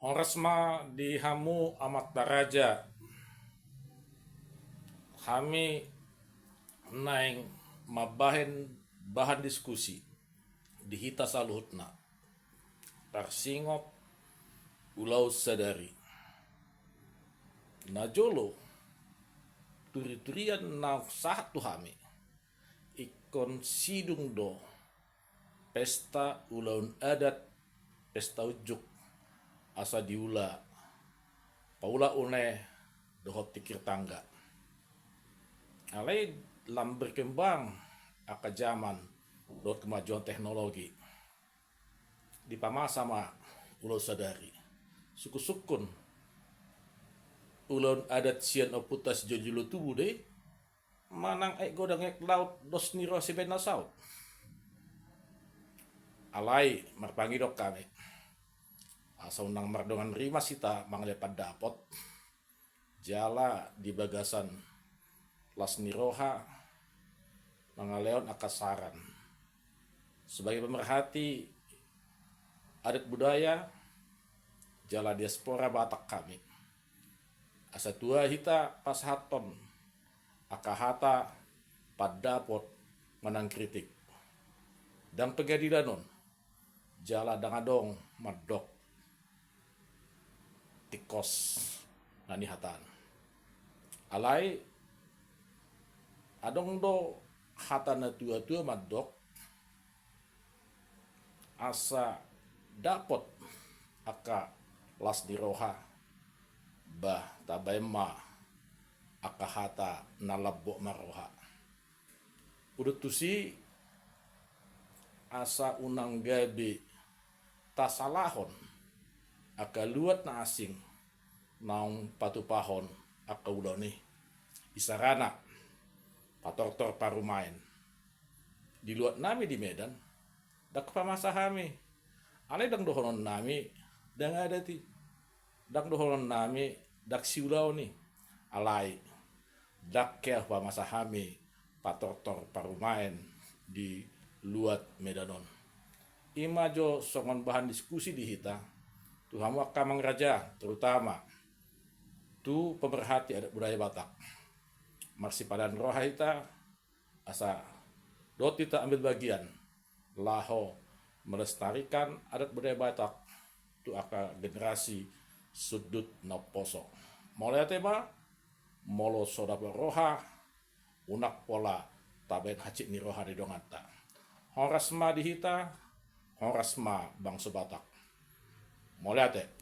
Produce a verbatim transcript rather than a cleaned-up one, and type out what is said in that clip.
Horas ma di hamu amanta raja. Hami naeng mambahen bahan diskusi di hita saluhutna, tarsingot ulaon sadari. Na jolo, turiturian naung sahat tu hami, ingkon sidung do pesta ulaon adat, pesta unjuk, asa diula paula une dohot tingkir tangga. Alai lam berkembang angka zaman dohot kemajuan teknologi, dipamasa ma ulaon sadari. Sungkun-sungkun ulaon adat sian ompunta sijolo-jolo tubu do i, manang aek godang aek laut, dos ni roha sibaen na saut. Alai marpangido hami, asa unang mardongan rimas hita mangalehon pandapot, jala di bagasan las ni roha mangalehon angka saran. Sebagai pemerhati adat budaya jala diaspora Batak hami, asa tua hita pasahathon angka hata pandapot manang kritik. Ndang pengadilan on, jala ndang adong mandok tingkos na nihatahon. Alai adong do hata na tua-tua mandok, asa dapot angka las ni roha, bah, tabaen ma angka hata na lambok marroha. Udut tusi, asa unang gabe tasalahon angka luat na asing naung patupahon angka ulaon i. Isarana, patortor parumaen. Di luat nami di Medan, ndang hupamasa hami. Alai ndang dohonon nami ndang adat i. Ndang dohonon nami ndang siulaon i. Alai ndang hea hupamasa hami patortor parumaen di luat Medan on. I ma jo songon bahan diskusi di hita tu hamu angka amang raja, terutama tu pemerhati adat budaya Batak. Marsipadan roha hita asa dohot hita ambil bagian laho melestarikan adat budaya Batak tu angka generasi sundut na umposo. Mauliate ma, molo so dapot roha, unang pola tabaen hansit ni roha di donganta. Horas ma di hita, horas ma bangso Batak. Mauliate.